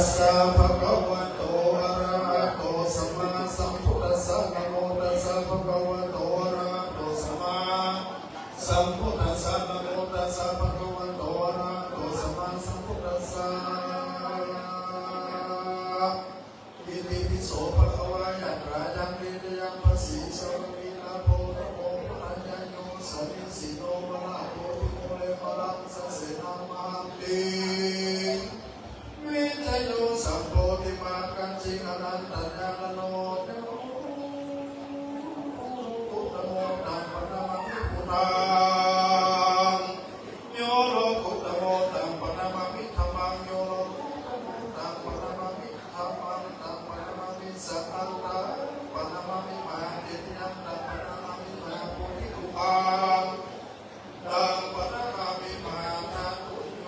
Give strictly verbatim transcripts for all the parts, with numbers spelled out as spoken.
สสะ ภะคะวะโต อะระหะโต สัมมาสัมพุทธัสสะ นะโมตัสสะ ภะคะวะโต อะระหะโต สัมมาสัมพุทธัสสะ นะโมตัสสะ ภะคะวะโต อะระหะโต สัมมาสัมพุทธัสสะ อิติปิโส ภะคะวา ยัตถายัง เวทยัง ภะสี สะวะลี ลาโภ นะโม พุทธัญญาโย สะมีสีโน วะระโพธิมูเล วะรัง สะเสนะ มะหันติ วิชโย สัมโพธิมะหัคคัญญิง อนันตญาณโณ โย โลกุตตะโม ตัง ปะนะมามิ พุทธัง โย โลกุตตะโม ตัง ปะนะมามิ ธัมมัง โย โลกุตตะโม ตัง ปะนะมามิ ธัมมัง ตัง ปะนะมามิ สังฆัง ตัง ปะนะมามิ มะหาเจติยัม ตัง ปะนะมามิ มะหาโพธิรูปัง ตัง ปะนะมามิ มะหาธาตุโย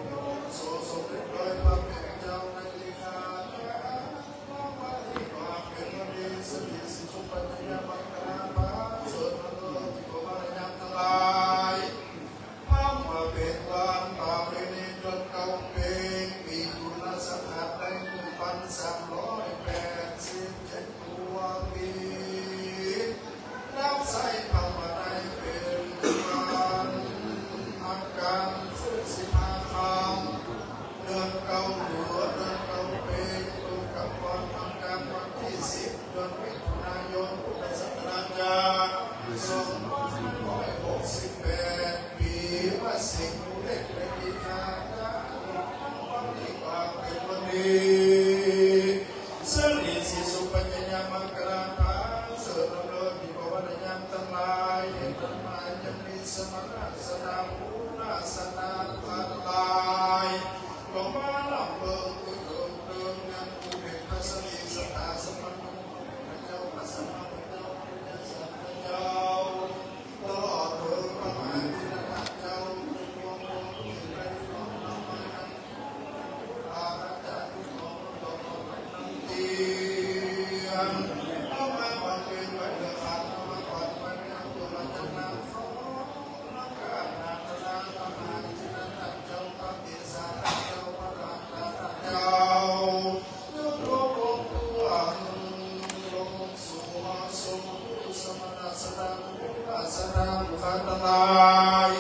โย โส สมเด็จโดยพระเป๋นเจ้าในลิงอาจารย์ พระบาลีก็เป๋นวันดี สิริสิสุปัญญามังคลาภา เสริมมงคลที่ขอมารยาททั้งหลาย พระมาเป๋นวันปาเวณีจนเก้าเป๋น มีกุลสังขารได้หนึ่งปันสามร้อยแปดสิบเจ็ดตัวปี นับใส่พระมาได้เป๋นวันอังคาร ซึ่งสิบห้าค่ำ เดือนเก้าเหลือเดือนเก้าเป๋น ตรงกับวันอังคารวันที่สิบ เดือนมิถุนายน พุทธศักราช สองพันห้าร้อยหกสิบแปด ปีมะเสงเล็ก ในปีหน้า วันนี้ก็เป๋นวันดี สิริสิสุปัญญามังคลาภา เสริมดำเนินที่ภาวนาญาณทั้งหลาย เห็นต้นไม้ยังมีสมณะสดา ผู้นาสดาทั้งหลาย ก็มาลำเบิงคือเดิมเดิมยังผู้เป๋นพระสรีสัตตาสมณุพระเจ้าพระสัมมาสัมพุทธเจ้า ตลอดถึงพระมหาธีระเจ้า ทุกพระองค์ที่ได้น้อมนำมายัง ทั้งหลาย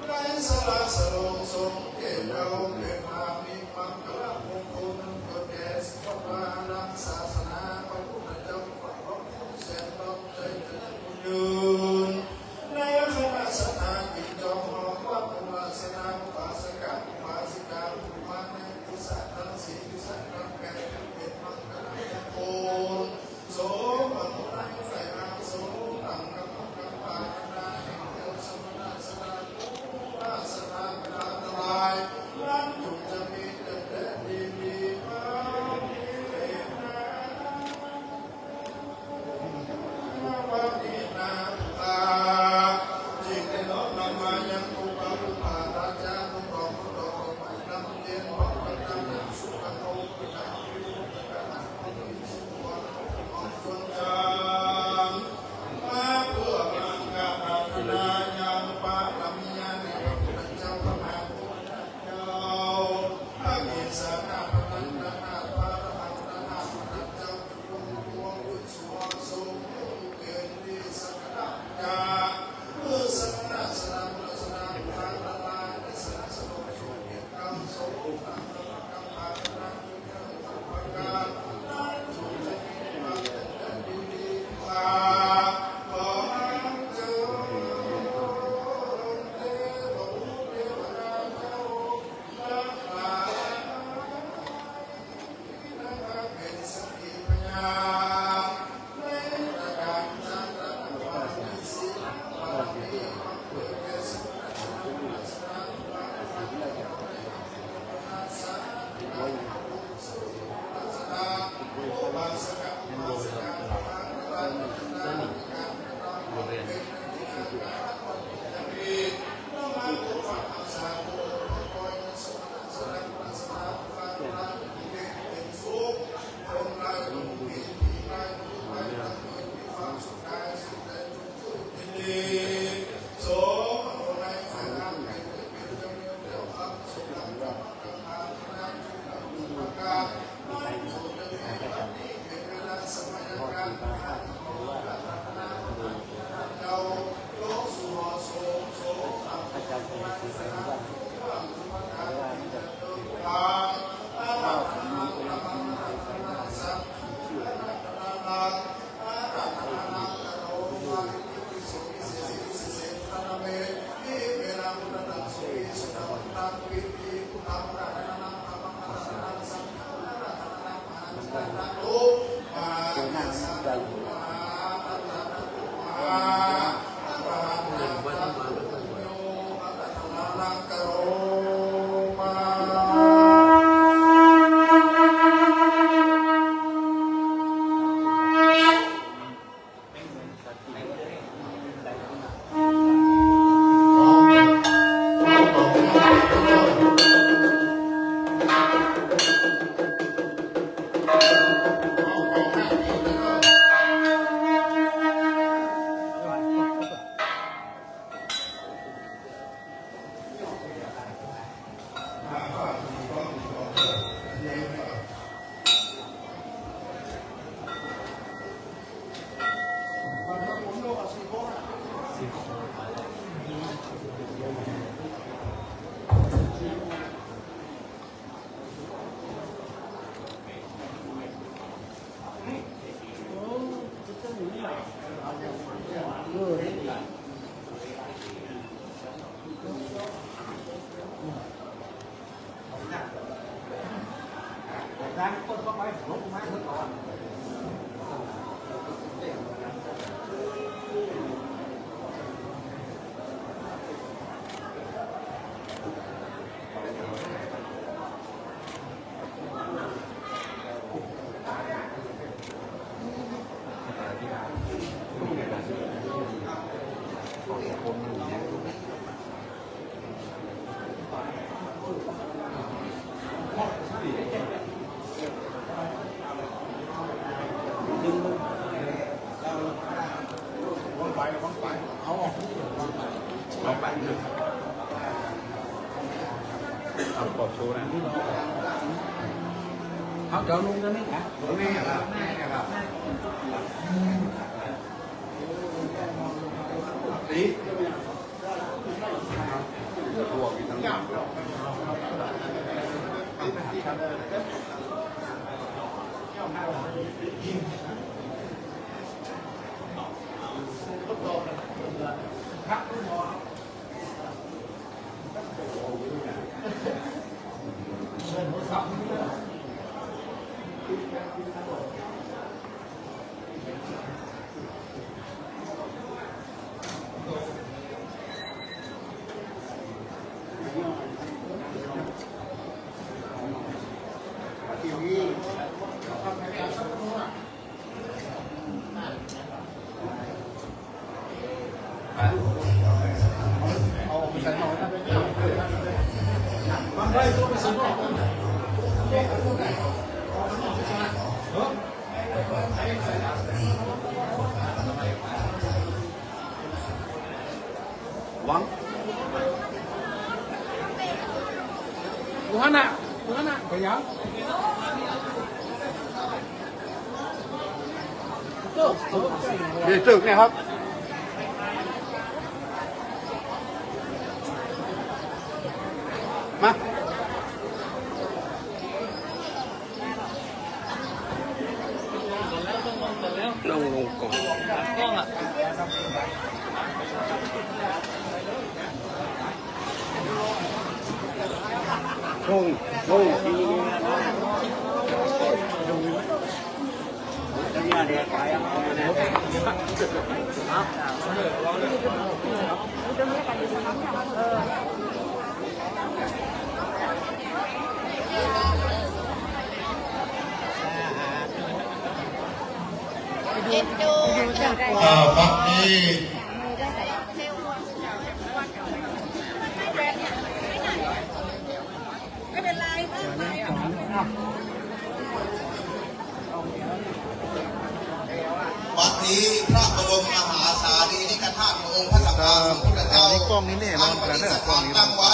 ในสละสลงสงฆ์เกตเราเป๋นมหามิตรมังคละมงคล เกิดแก่สุขภาพศาสนาพระพุทธเจ้า พระองค์แสนต้องใจเจริญบุญยืน ในคณะศรัทธาจิตจองหอวัดอุบาสนาอุบาสกะอุบาสิกา ผู้มาในกุศลทั้งสี่กุศลทั้งแปด เป๋นมังคละมงคล สมบัติทั้งหลาย สมดังกำลังกำปานาแห่งเจ้าสมณะ เอาออก เอาปอบโชว์นะ เอา เดี๋ยวลงตรงนี้นะ ตรงนี้ครับ นี่ครับ หวัง หัวหน้า หัวหน้า ไปยัง นี่ตึกเนี่ยครับ มา ลง ลงก่อน ลง ลง เอ่อ บัดนี้ บัดนี้พระบรมมหาสารีริกธาตุขององค์พระสัมมาสัมพุทธเจ้า อันนี้กล้องนี้แน่นอน อันประดิษฐานตั้งไว้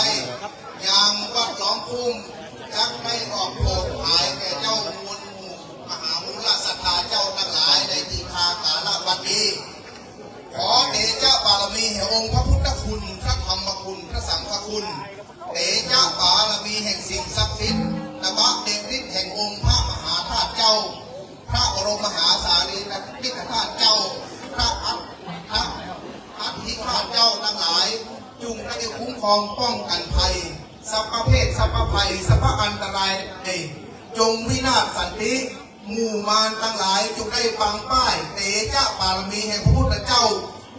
ยังวัดหนองคุ้ม จักได้ออกโปรดขายแก่เจ้ามูลหมู่มหามูลศรัทธาเจ้าตังหลายในตี้คากาละบัดนี้ ขอเดชะบารมีแห่งองค์พระพุทธคุณ พระธรรมคุณ พระสังฆคุณ เดชะบารมีแห่งสิ่งศักดิ์สิทธิ์ ตบะเดชฤทธิ์แห่งองค์พระมหาธาตุเจ้า พระบรมมหาสารีริกธาตุเจ้า พระอัฏฐะ อัฐิธาตุเจ้าตังหลาย จุ่งได้คุ้มครองป้องกั๋นภัย สัพพะเพศ สัพพะภัย สัพพะอันตราย จงวินาศสันติ หมู่มารตังหลายจุ่งได้ปางป้าย เตจ๊ะบารมีแห่งพระพุทธเจ้า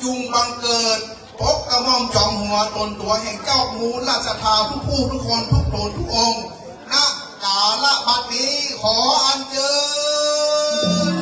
จุ่งบังเกิด ปกกระหม่อมจอมหัวต๋นตั๋วแห่งเจ้ามูลศรัทธาทุกผู้ทุกคนทุกต๋นทุกองค์ ณ กาละบัดนี้ขออัญเชิญ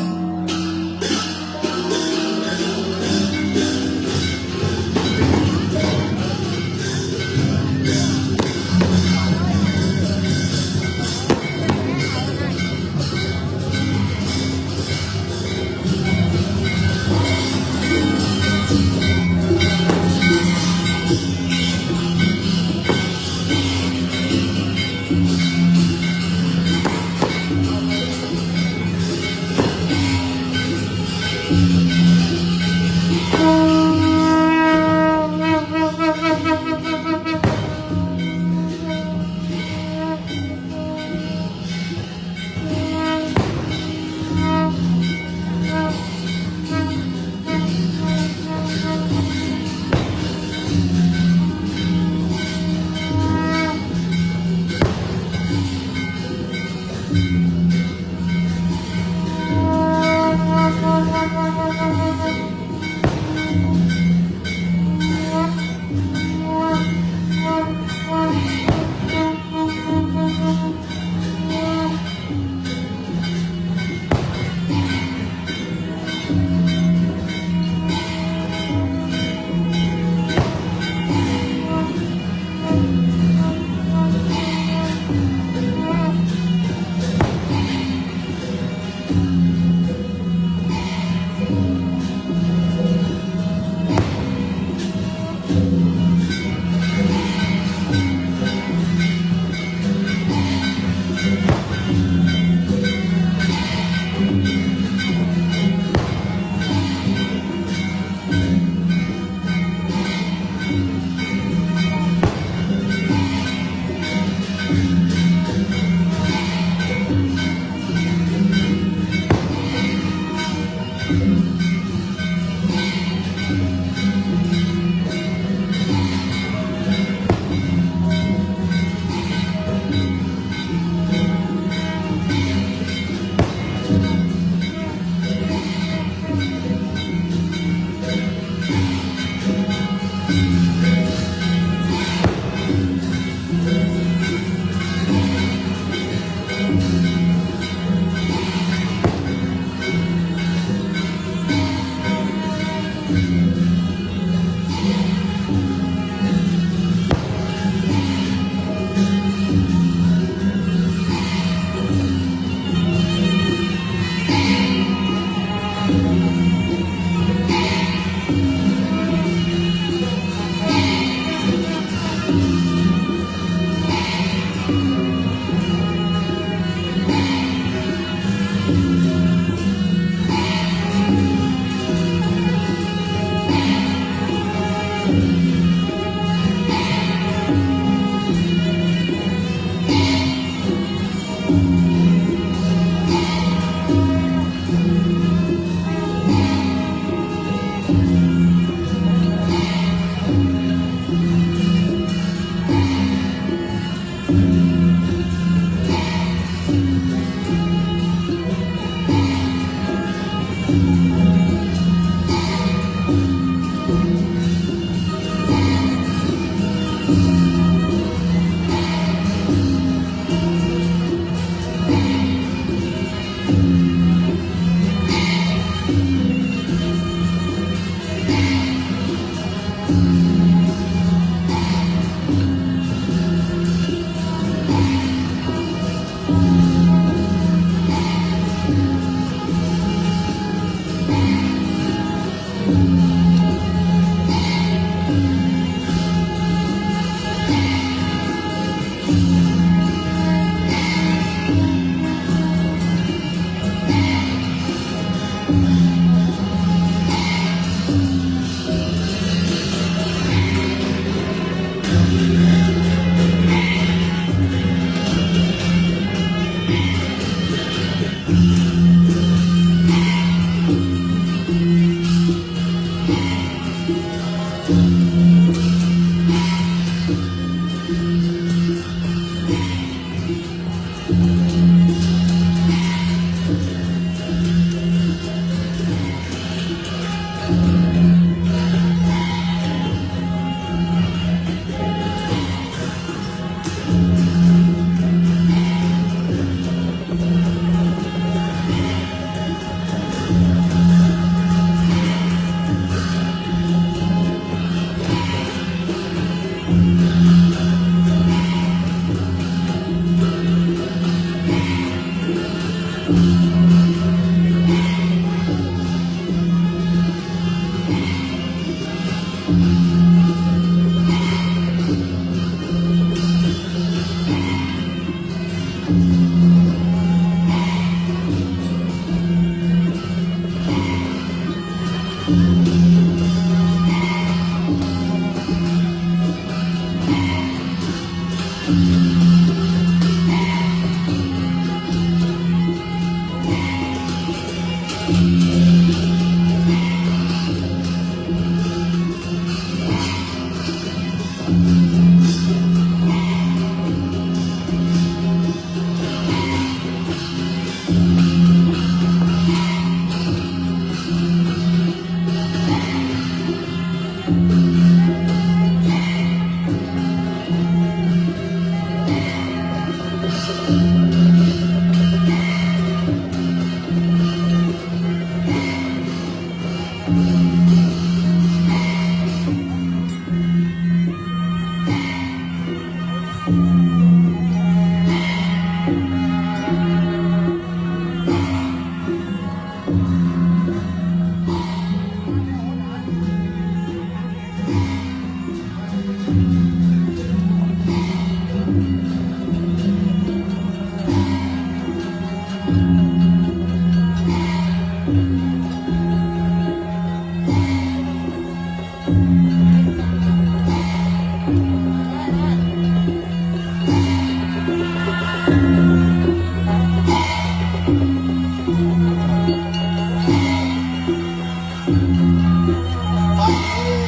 บัดนี้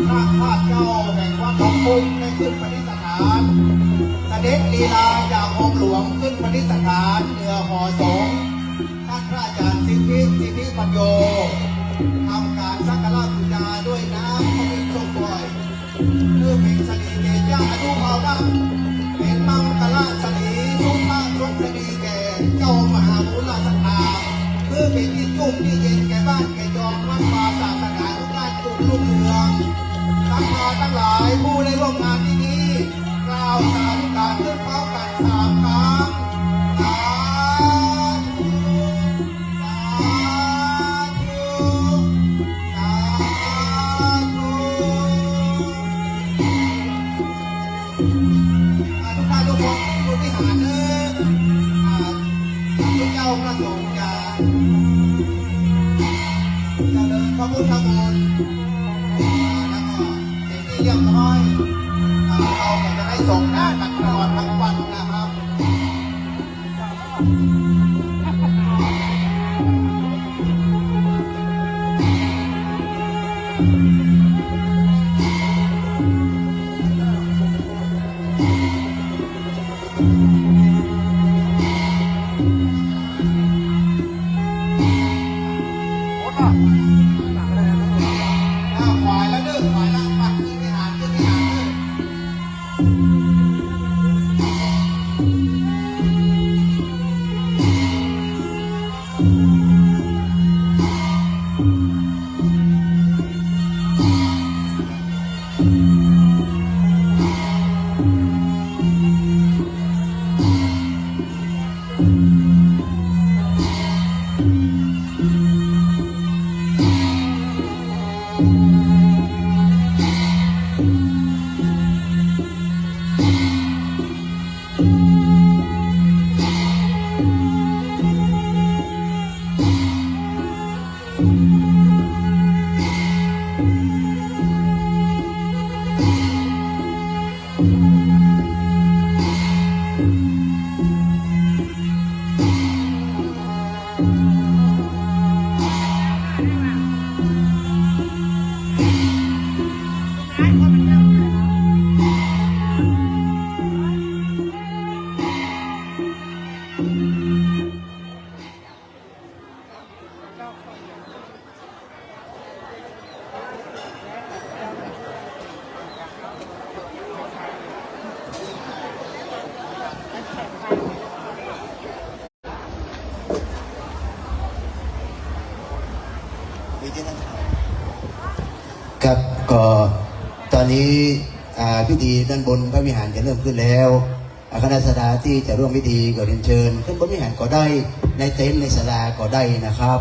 พระธาตุเจ้าแห่งวัดหนองปุ้งได้ขึ้นประดิษฐาน เสด็จลีลาจากองค์หลวงขึ้นประดิษฐานเหนือหอสงฆ์ ท่านพระอาจารย์สิทธิ สิทธิปัญโญ ทำการสักการะบูชาด้วยน้ำพระพิมพ์ส้มปล่อย เพื่อเป็นสิริเดชยานุภาพะ เป็นมังคละสิริสุภะสวัสดีแก่เจ้ามหาบุญราชศรัทธา เพื่อเป็นที่จุ่มที่เย็นแก่บ้านแก่จองวัดวาศาสนา แล้วก็เป็นที่เรียบร้อย อ่า เราก็จะได้ส่งหน้ากันตลอดทั้งวันนะครับ อ้าว ไหว้แล้วเด้อ ไหว้แล้ว ไป ขึ้นวิหาร ขึ้นวิหารเด้อครับ ก็ตอนนี้ อ่า พิธีด้านบนพระวิหารจะเริ่มขึ้นแล้ว อ่า คณะศรัทธาที่จะร่วมพิธีก็เรียนเชิญขึ้นบนวิหารก็ได้ ในเต็นท์ในศาลาก็ได้นะครับ